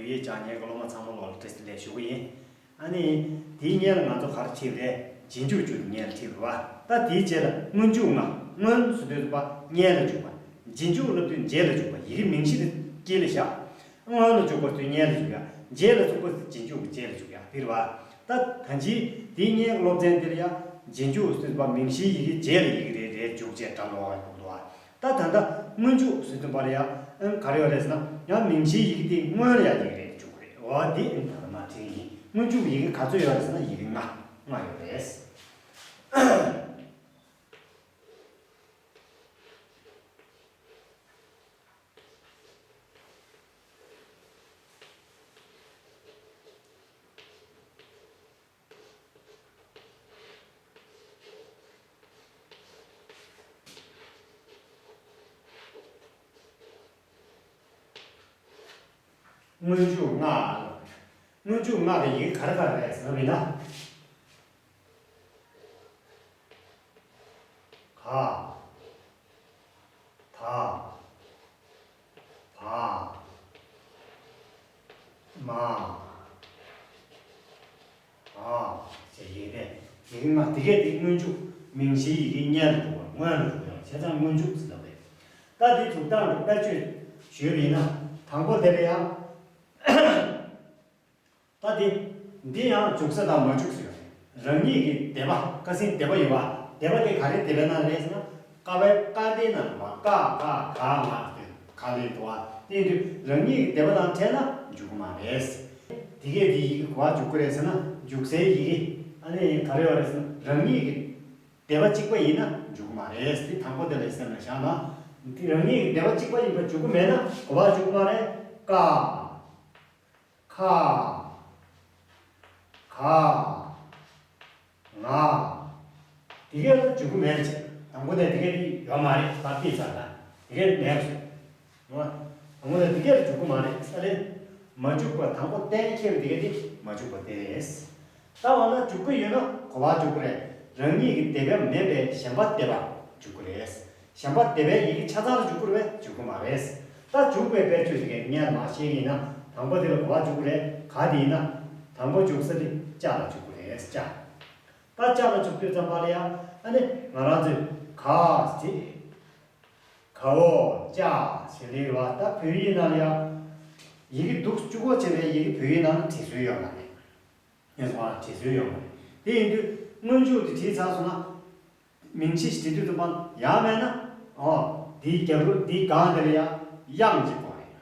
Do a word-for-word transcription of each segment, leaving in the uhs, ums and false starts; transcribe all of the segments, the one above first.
ཡིག་སྦྱང་མཁན་གྱི་སློབ་མ་ཚང་མ་ལོག་ལ་བཀྲ་ཤིས་བདེ་ལེགས་ཞུ་གི་ཡིན། ཨ་ནི། དེའི་སྔོན་ལ་ང་ཚོ་ག་རེ་ཁྲིད་རེད། རྗེས་འཇུག་བཅུ་དེ་སྔོན་ལ་ཁྲིད་རེད་བ། ད་དེའི་རྗེས་ལ་སྔོན་འཇུག་ལྔ། སྔོན་ཟེར་དུས་ཙམ་པ་སྔོན་ལ་འཇུག་པ། རྗེས་འཇུག་ལབ་དུས་རྗེས་ལ་འཇུག་པ། ཡི་གེ་མིང་གཞི་དེ་དཀྱིལ་ལ་བཞག་སྔོན་ལ་འཇུག་པ་དུས་སྔོན་ལ་འཇུག་ཡ། རྗེས་ལ་འཇུག་པ་དུས་རྗེས་འཇུག་གི་རྗེས་ལ་འཇུག་ཡ་དེ་རེད་བ། ད་ད་ཅི་དེའི་སྔོན་སློབ་ཚན་དེར་ཡ། རྗེས་འཇུག་ཟེར་དུས་ཙམ་པ་མིང་གཞིའི་ཡི་གེ་རྗེས་ལ་ཡི་གེ་རེ་རེ་འཇུག་བྱས་འདྲ་ལོག་ཡ་འདུག་བ། ད་ད་ལྟ་སྔོན་འཇུག་ཟེར་དུས་པར་ཡང་ཨང་ག་རེ་ཡོད་རེད་ཟེར་ན། ཡང་མིང་གཞིའི་ཡི་གེ་དེ་སྔོན་ལ་ཡང་ཡི་གེ་རེ་འཇུག་གི་རེད། འོ་དེ་ཨང་ད་ལྟ་མ་དྲན་གྱི། སྔོན་འཇུག་ཡི་གེ་ག་ཚོད་ཡོད་རེད་ཟེར་ན་ཡི་གེ་ལྔ། ལྔ་ཡོད་རེད། སྔོན་འཇུག་ལྔ། སྔོན་འཇུག་ལྔ་གི་ཡི་གེ་ག་རེ་ག་རེ་རེད་ཟེར་བ་ཡིན་ན། ག་ད། བ། མ། འ། ཞེས་ཡིན་ཏེ། ཡི་གེ་ལྔ་དེ་གས་དེ་སྔོན་འཇུག་མིང་གཞིའི་ཡི་གེ་སྔོན་ལ་འཇུག་པ། སྔོན་ལ་འཇུག་པ་ཡང་བྱས་ཙང་སྔོན་འཇུག་ཟེར་ལབ་རེད། ད་དེ་འཇུག་སྟངས་ཀྱི་དཔེར་བརྗོད་ཞུས་པ་ཡིན་ན། དང་པོ་དེ་ལ་ཡང་། ད་དེ། འདི་ཡང་འཇུག་ས་དང་མ་འཇུག་ས་ཡོད་རེད། རང་ཉིད་ཀྱི་སྡེ་པ། ཀ་ཟིན་སྡེ་པ་ཡོད་པ། སྡེ་པ་དེ་ག་རེ་སྡེ་པའི་ནང་རེད་ཟེར་ན། ཀ་བའི་ཀ་དེའི་ནང་ཡོད་པ། ཀ་ཁ་ག་ང་ཟེར་ག་ལས་འདུག་བ། དེ་ཡིན་དུས་རང་ཉིད་ཀྱི་སྡེ་པ་དང་འཕྲད་ན་འཇུག་གི་མ་རེད། དེ་གས་དེ་ཡི་གེ་ག་པར་འཇུག་གི་རེད་ཟེར་ན། འཇུག་སའི་ཡི་གེ་ཨ་ནི་ག་རེ་ཡོད་རེད་ཟེར་ན། རང་ཉིད་ཀྱི་སྡེ་པ་གཅིག་པ་ཡིན་ན་འཇུག་གི་མ་རེད། དེ་དང་པོ་དེ་ལ་སེམས་ལ་བཞག་ན། དེ་རང་ཉིད་ཀྱི་སྡེ་པ་གཅིག་པ་ཡིན་པ་འཇུག་གི་མེད་ན་ག་པར་འཇུག་གི་མ་རེད། ཀ་ཁ། ག་ང་། དེ་གས་ལ་འཇུག་གི་མེད་ཅེས། དང་པོ་ནས་དེ་གས་དེ་ཡོད་མ་རེད། ད་ཕྱིས་ཙང་ད་དེ་གས་མེད་ཟེར། དང་པོ་ནས་དེ་གས་ལ་འཇུག་གི་མ་རེད། ས་ལེ། མ་འཇུག་པ། དང་པོ་གཏན་འཁེལ་བ་དེ་གས་དེ་མ་འཇུག་པ་དེ་རེད། ད་འོ་ན་འཇུག་གི་ཡོད་ན་ག་པར་འཇུག་གི་རེད། རང་ཉིད་ཀྱི་སྡེ་པ་མིན་པའི་གཞན་པ་སྡེ་པར་འཇུག་གི་རེད། གཞན་པ་སྡེ་པའི་ཡི་གེ་ཆ་ཚང་ལ་འཇུག་དགོས་རེད་པས། འཇུག་དགོས་མ་རེད། ད་འཇུག་པའི་དཔེར་བརྗོད་དེ་གའི་སྔོན་མ་བཤད་ཀྱི་ཡིན་ན། དང་པོ་དེ་ལ་ག་པར་འཇུག་དགོས་རེད། ག་དེ་ཡིན་ན། དང་པོ་འཇུག་ས་དེ་ཅ་ལ་འཇུག་དགོས་རེད། ཅ། ད་ཅ་ལ་འཇུག་དུས་ཙམ་པ་ལ་ཡང་ཨ་ནི་ང་རང་ཚོས་ག་ཟེར། ག་འོག་ཅ་ཞེས་ལེགས་པ། ད་བོད་ཡིག་ནང་ལ་ཡང་ཡི་གེ་འདུག་གཅིག་པོ་བྱས་པའི་ཡི་གེ་བོད་ཡིག་ནང་ལ་བྲིས་སྲོལ་ཡོད་མ་རེད། ངས་སོང་ང་བྲིས་སྲོལ་ཡོད་མ་རེད། དེ་ཡིན་དུས་སྔོན་འཇུག་དེ་བྲིས་ཚར་སོང་ན། མིང་གཞི་ཞིག་བྲིས་དུས་ཙམ་པ་ཡང་མེད་ན། ཨོ། འདིའི་རྒྱབ་རུ་འདིའི་སྒང་དེ་ལ་ཡང་དབྱངས་གཅིག་དགོས་རེད།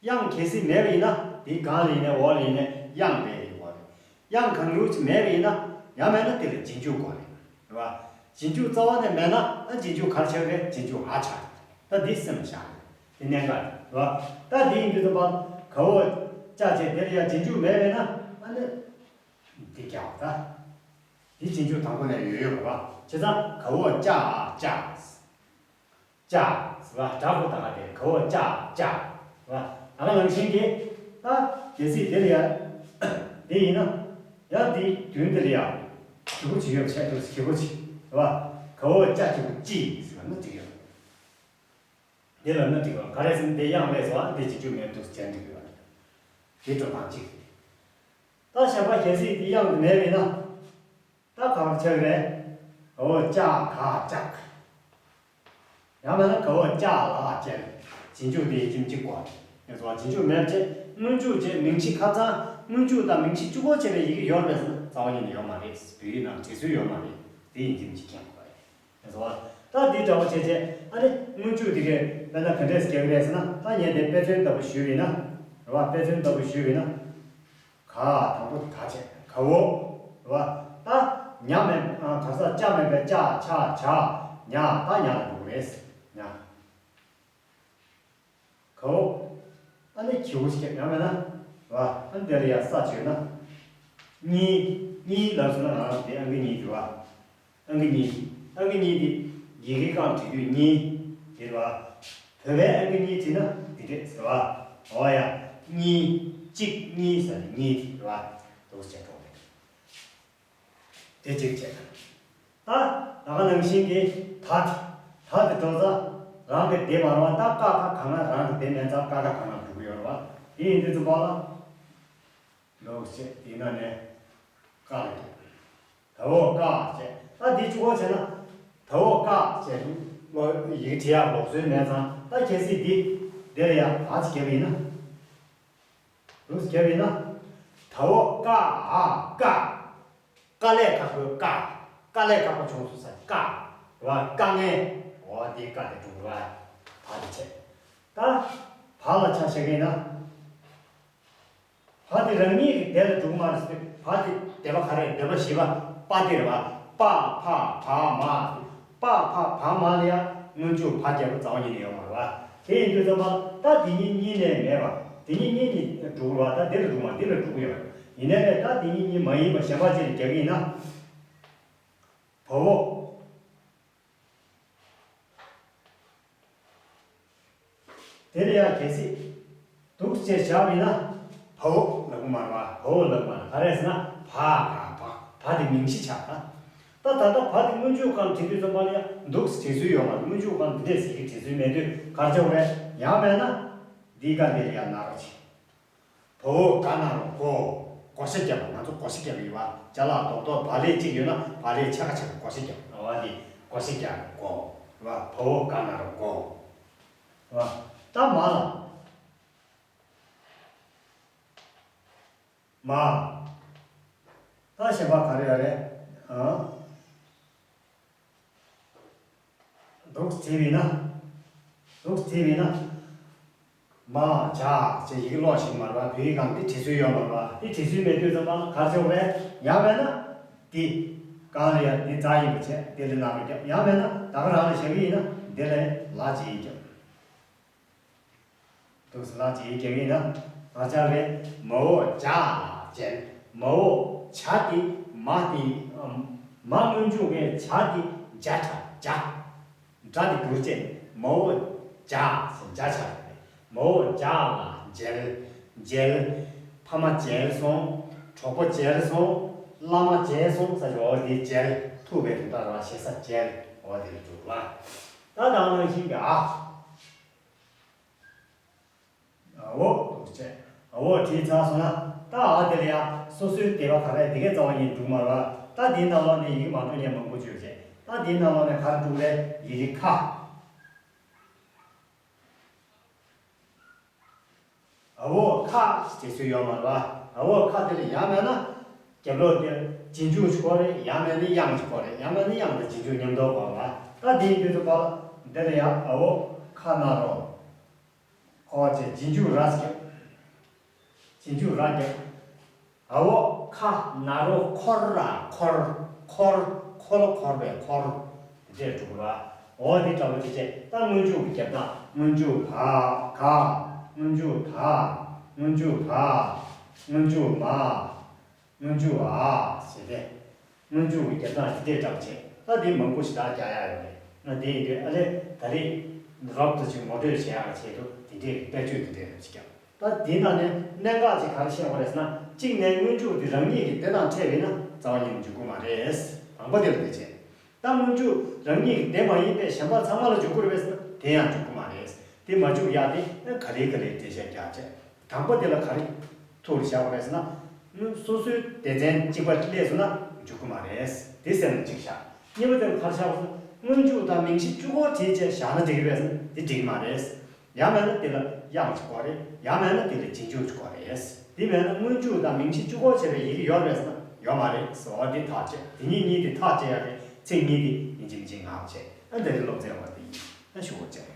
དབྱངས་གལ་སྲིད་མེད་པ་ཡིན་ན། འདིའི་སྒང་ལ་ཡིན་ནའི་འོག་ལ་ཡིན་ནའི་དབྱངས་མེད་རེད་དགོས་རེད། དབྱངས་གང་རུང་ཅིག་མེད་པ་ཡིན་ན། ཡང་མེད་ན་དེ་ལ་རྗེས་འཇུག་དགོས་རེད། རེད་བ། རྗེས་འཇུག་རྩ་བ་ནས་མེད་ན། ཨ། རྗེས་འཇུག་ག་རེ་ཆགས་རེད། རྗེས་འཇུག་འ་ཆགས་རེད། ད་འདི་སེམས་ལ་བཞག་རེད། དེ་གནད་འགག་རེད། རེད་བ། ད་འདི་ཡིན་དུས་ཙམ་པ་ག་འོག་ཅ་བྱས་དེ་ལ་ཡང་རྗེས་འཇུག་མེད་པས་ན། ཨ་ནི་འདི་རྒྱག་ད། འདི་རྗེས་འཇུག་དང་པོ་ནས་ཡོད་ཡོད་རེད་བ། བྱས་ཙང་ག་འོག་ཅ་ཨ་ཅ། ཅ། ཟེར་བ། སྦྲག་གུ་ད་ག་དེ་ག་འོག་ཅ་ཅ། ཟེར་བ། ད་ག་ནང་བཞིན་གྱི། ད་གལ་སྲིད་དེ་ལ་ཡ། དེ་ཡིན་ན། ཡང་དེའི་མདུན་དེ་ལ་ཡ། གི་གུ་ཅིག་ཡོད་པ་ཆགས་འདུག་གི་གུ་ཅིག་ཟེར་བ། ག་འོག་ཅ་གི་གུ་ཅི་ཟེར་བ་ནི་ཅིག་ཡོད། དེ་ལ་ནི་འགྲིག་པ་ག་རེ་ཟེར་ན། དེ་དབྱངས་སླེབས་སོང་བ། དེ་རྗེས་འཇུག་མེད་འདུག་ཟེར་འགྲིག་གི་ཡོད་རེད། དེ་འགྲོ་སྟངས་གཅིག་རེད། ད་གཞན་པ་གལ་སྲིད་དེ་དབྱངས་དེ་མེད་པ་ཡིན་ན། ད་ག་པར་ཆགས་རེད། ག་འོག་ཅ་ག་ཅག་ཡང་མིན་ན་ག་འོག་ཅ་ལ་ཅན། རྗེས་འཇུག་དེ་ཡིན་གཅིག་མིན་གཅིག་དགོས་རེད། ངས་སོང་བ། རྗེས་འཇུག་མེད་པ་བྱས། སྔོན་འཇུག་བྱས། མིང་གཞི་ཁ་ཚང་། སྔོན་འཇུག་དང་མིང་གཞི་གཅིག་པོ་བྱས་པའི་ཡི་གེ་ཡོད་རེད་ཟེར་ན་རྩ་བ་ཉིད་ནས་ཡོད་མ་རེད། བོད་ཡིག་ནང་བྲིས་སྲོལ་ཡོད་མ་རེད། དེ་ཡིན་གཅིག་མིན་གཅིག་མཁྱེན་དགོས་རེད། ངས་སོང་བ། ད་འདི་འདྲ་བོ་བྱས་བྱས། ཨ་ནི་སྔོན་འཇུག་དེ་གས་དཔེར་ན་ག་འདྲས་སེ་རྒྱག་གི་རེད་ཟེར་ན། ད་ངས་དེ་དཔེ་མཚོན་ལྟ་བུ་ཞུས་པ་ཡིན་ན། རེད་བ། དཔེ་མཚོན་ལྟ་བུ་ཞུས་པ་ཡིན་ན། ག། དང་པོ་ག་བྱས། ག་འོག་རེད་བ། ད་ཉ་མེད། ཨ། ག་ས། ཅ་མེད་པའི་ཅ་ཆ་ཇ་ཉ། ད་ཉ་ལ་འགྲོ་གི་རེད། ཉ། ག་འོག་ཨ་ནི་གི་གུ་ཞིག་ཉ་མེད་ན་རེད་བ། ཨ་ནི་དེ་ལ་ཡ་ས་བྱས་ན། གཉིས། གཉིས་ལབ་སོང་ན་ང་རང་དེ་ཨང་ཀི་གཉིས་རེད་བ། ཨང་ཀི་གཉིས། ཨང་ཀི་གཉིས་དེ་ཡི་གེ་རྐང་བྲིས་དུས་གཉིས་དེ་རེད་བ། བོད་པའི་ཨང་ཀི་གཉིས་བྲིས་ན་འདི་འདྲས་ཟེར་བ། འོ་ཡ། གཉིས། གཅིག་གཉིས་ཟེར་ནས་གཉིས་དེ་རེད་བ། འདུག་སེ་བྱས་འགྲོ་རེད། དེ་གཅིག་བྱས། ད་ད་ག་ནང་བཞིན་གྱི་ད་དེ། ད་དེ་འགྲོ་ས་རང་གི་སྡེ་མ་རེད་བ། ད་ཀ་ཁ་ག་ང་རང་གི་སྡེ་མེད་ཙང་ཀ་ཁ་ག་ང་འགྲོ་གི་ཡོད་རེད་བ། དེ་ཡིན་དུས་ཙམ་པ་ལ། འདུག་སེ་དེའི་ནང་ནས་ཀ་ལ་རྒྱབ། ད་འོག་ཀ་བྱས། ད་འདི་གཅིག་པོ་བྱས་ན། ད་འོག་ཀ་བྱས་ལོ་ཡིག་བྲིས་ཡག་ལོག་སྲོལ་མེད་ཙང་། ད་གལ་སྲིད་འདི་འདི་ལ་ཡང་བ་ཅིག་བརྒྱབ་ཡིན་ན། འདུག་སེ་བརྒྱབ་ཡིན་ན། ད་འོག་ཀ་ཨ་ཀ། དཀའ་ལས་ཁག་པོའི་དཀའ། དཀའ་ལས་ཁག་པོ་བྱུང་སོང་ཟེར་དཀའ། རེད་བ། དཀའ་ངལ། འོ་དེའི་དཀའ་དེ་འགྲུབ་རེད་བ། བ་དེ་བྱས། ད་བ་ལ་ཆ་བཞག་གི་ཡིན་ན། བ་དེ་རང་ཉིད་ཀྱི་སྡེ་ལ་འགྲོ་གི་མ་རེད་ཟེར་དུས། བ་དེ་སྡེ་པ་ག་རེ་རེད། སྡེ་པ་བཞི་པ། པ་དེ་རེད་བ། པ་ཕ་བ་མ། པ་ཕ་བ་མ་ལ་ཡང་སྔོན་འཇུག་བ་རྒྱབ་པ་རྩ་བ་ཉིད་ནས་ཡོད་མ་རེད་བ། དེ་ཡིན་དུས་ཙམ་པ་ད་དེ་གཉིས་གཉིས་ནས་མེད་པ། དེ་གཉིས་གཉིས་ནས་འགྲོ་གི་རེད་བ། ད་འདི་ལ་འགྲོ་གི་མ། འདི་ལ་འགྲོ་གི་ཡོད་རེད། ཡིན་ནའི་ད་དེ་གཉིས་གཉིས་མ་ཡིན་པ་གཞན་པ་ཅིག་ལ་རྒྱག་གི་ཡིན་ན། བ་འོག་དེ་ལ་ཡང་གལ་སྲིད་འདུག་སེ་བྱས་བཞག་པ་ཡིན་ན། བ་འོག་ལབ་ཀྱི་མ་རེད་བ། བ་འོག་ལབ་ཀྱི་མ་རེད། ག་རེ་ཟེར་ན། བ་ག་བ། བ་དེ་མིང་གཞི་ཆགས་ད། ད་ད་ལྟ་བ་དེ་སྔོན་འཇུག་གང་བྲིས་དུས་ཙམ་པ་ལ་ཡང་འདུག་སེ་བྲིས་སྲོལ་ཡོད་མ་རེད། སྔོན་འཇུག་གང་འདི་འདྲས་ཟེར་གྱི་བྲིས་སྲོལ་མེད་དུས་ག་རེ་བྱེད་དགོས་རེད། ཡང་མེད་ན་འདིའི་སྒང་འདི་ལ་ཡང་ན་རོ་བྱེད། བ་འོག་ག་ན་རོ་བགོ། བགོ་བཤའ་རྒྱབ་པ། ང་ཚོ་བགོ་བཤའ་རྒྱབ་ཡོད་པ། ཅ་ལག་རྡོག་རྡོག་བག་ལེབ་གཅིག་ཡོད་ན་བག་ལེབ་ཕྱེད་ཀ་ཕྱེད་ཀ་བགོ་བཤའ་རྒྱབ། འོ་དེ་བགོ་བཤའ་རྒྱབ་བགོ། རེད་བ། བ་འོག་ག་ན་རོ་བགོ། རེད་བ། ད་མ་ལ། མ། ད་གཞན་པ་ག་རེ་ཡོད་རེད། ཨ། འདུག་སེ་བྲིས་པ་ཡིན་ན། འདུག་སེ་བྲིས་པ་ཡིན་ན། མ་བྱ་ཞེས་ཡི་གེ་ཀློག་ཤེས་ཀྱི་མ་རེད་བ། བོད་ཡིག་སྒང་འདི་བྲིས་སྲོལ་ཡོད་མ་རེད་བ། འདི་བྲིས་སྲོལ་མེད་དུས་ཙམ་པ་ལ་ག་རེ་བྱེད་དགོས་རེད། ཡང་མེད་ན་འདི། གང་ལ་ཡང་འདི་རྩ་ཡིན་པ་བྱས་འདི་ལ་ན་རོ་རྒྱབ། ཡང་མེད་ན་ད་ག་རང་ལ་བཞག་གི་ཡིན་ན་འདི་ལ་ལ་ཅིག་ཡིན་རྒྱབ། འདུག་སེ་ལ་ཅིག་ཡིན་རྒྱབ་ཡིན་ན། ང་ཅག་ལས་མ་འོག་བྱ་ལ་མཇལ། མ་འོག་བྱ་དེ་མ་དེ། མ་སྔོན་འཇུག་གི་བྱ་དེ་བྱ་ཁྲ་བྱ། སྒྲ་དེ་བསྒྱུར་བྱས། མ་འོག་བྱ་ཟེར་བྱ་ཆགས་རེད། མ་འོག་བྱ་ལ་མཇལ། མཇལ། ཕ་མ་མཇལ་སོང་། གྲོགས་པོ་མཇལ་སོང་། བླ་མ་མཇལ་སོང་ཟེར་གྱི། འོ་དེ་མཇལ། ཐུག་པའི་དོན་དག་རེད་བ། ཞེ་ས་མཇལ། འོ་དེ་ལ་འགྲོ་ལ། ད་དེ་ནང་བཞིན་གྱི་ཨ། འོ་འདུག་བྱས། འོ་བྲིས་ཚར་སོང་ན། ད་ཨ་དེ་ལ་ཡང་སོ་སོའི་སྡེ་པ་ག་རེ་འདི་གའི་རྩ་བ་ཉིད་འགྲུབ་མ་རེད་བ། ད་དེའི་ནང་ལོགས་ནས་ཡི་གེ་མ་འགྲོ་མཁན་མང་པོ་ཡོད་བྱས། ད་དེའི་ནང་ལོགས་ནས་ག་རེ་འགྲུབ་རེད། ཡི་གེ་ཁ། འོ་ཁ་ཞེས་བྲིས་སྲོལ་ཡོད་མ་རེད་བ། འོ་ཁ་དེ་ལ་ཡང་མེད་ན་རྒྱབ་ལོགས་དེར་རྗེས་འཇུག་ཅིག་དགོས་རེད། ཡང་མེད་ན་དབྱངས་ཅིག་དགོས་རེད། ཡང་མེད་ན་དབྱངས་དང་རྗེས་འཇུག་མཉམ་དུ་དགོས་རེད་བ། ད་དེ་ཡིན་དུས་ཙམ་པ་ལ་འདི་ལ་ཡང་འོ་ཁ་ན་རོ། འོ་བྱས། རྗེས་འཇུག་ར་ཟེར། རྗེས་འཇུག་ར་རྒྱབ། འོ་ཁ་ན་རོ་འཁོར་ར་འཁོར། འཁོར། འཁོར་ལོ་འཁོར་བའི་འཁོར། དེ་འདྲས་འགྲོ་གི་རེད་བ། འོ་དེ་འདྲ་བོ་དེ་བྱས། ད་སྔོན་འཇུག་གི་རྒྱབ་དང་། སྔོན་འཇུག་བ་ག། སྔོན་འཇུག་ད། སྔོན་འཇུག་བ། སྔོན་འཇུག་མ། སྔོན་འཇུག་ཨ་ཟེར་ཏེ། སྔོན་འཇུག་གི་རྒྱབ་དང་དེ་འདྲས་འདྲ་པོ་བྱས། ད་དེ་མང་པོ་ཞེ་དྲག་རྒྱག་ཡག་ཡོད་རེད། ང་དེ་ཡིན་དུས་ཨ་ལས་ད་རེས་རོབ་ཏུ་ཅིག་ངོ་སྤྲོད་བྱེད་ཡག་ཆེད་དུ་དེ་འདྲས་ཀྱི་དཔེར་བརྗོད་དེ་འདྲས་རེ་ཞིག་བརྒྱབ། ད་དེའི་ནང་ནས་གནད་འགག་ཅིག་ག་རེ་བཤད་དགོས་རེད་ཟེར་ན། གཅིག་ནས་སྔོན་འཇུག་དེ་རང་ཉིད་ཀྱི་སྡེ་དང་ཕྲད་པས་ན་རྩ་བ་ཉིད་ནས་འཇུག་གི་མ་རེད། དང་པོ་དེ་ལ་དེ་བྱས། ད་སྔོན་འཇུག་རང་ཉིད་ཀྱི་སྡེ་མ་ཡིན་པའི་གཞན་པ་ཚང་མ་ལ་འཇུག་གི་རེད་པས་ཟེར་ན། དེ་ཡང་འཇུག་གི་མ་རེད། དེ་མ་འཇུག་ཡག་དེ་ག་ལེ་ག་ལེ་འགྲེལ་བཤད་རྒྱག་བྱས། དང་པོ་དེ་ལ་ག་རེ་ཐུགས་ལ་བཞག་པ་རེད་ཟེར་ན། སོ་སོའི་སྡེ་ཚན་གཅིག་པ་སླེབས་སོང་ན་འཇུག་གི་མ་རེད། དེ་སེམས་ལ་གཅིག་བཞག། གཉིས་པ་དེ་ལ་ག་རེ་བཞག་པ་རེད་ཟེར་ན། སྔོན་འཇུག་དང་མིང་གཞི་གཅིག་པོ་བྲིས་བྱས་བཞག་ན་འགྲིག་གི་རེད་ཟེར་ན། དེ་འགྲིག་གི་མ་རེད། ཡང་མིན་ན་དེ་ལ་དབྱངས་གཅིག་དགོས་རེད། ཡང་མིན་ན་དེ་ལ་རྗེས་འཇུག་གཅིག་དགོས་རེད། དེ་མིན་ན་སྔོན་འཇུག་དང་མིང་གཞི་གཅིག་པོ་བྱས་པའི་ཡི་གེ་ཡོད་རེད་ཟེར་ན་ཡོད་མ་རེད་ཟེར་བ་དེ་ཐག་བཅད། དེ་གཉིས་གཉིས་དེ་ཐག་བཅད་ཡག་གི་ཚིག་གཉིས་དེ་ཡིན་གཅིག་མིན་གཅིག་ངག་བཅད། ཨ་འདི་རེད། སློབ་ཚན་བ་དེ་ཡིན། ཨ་ཞུ་བ་བཅད།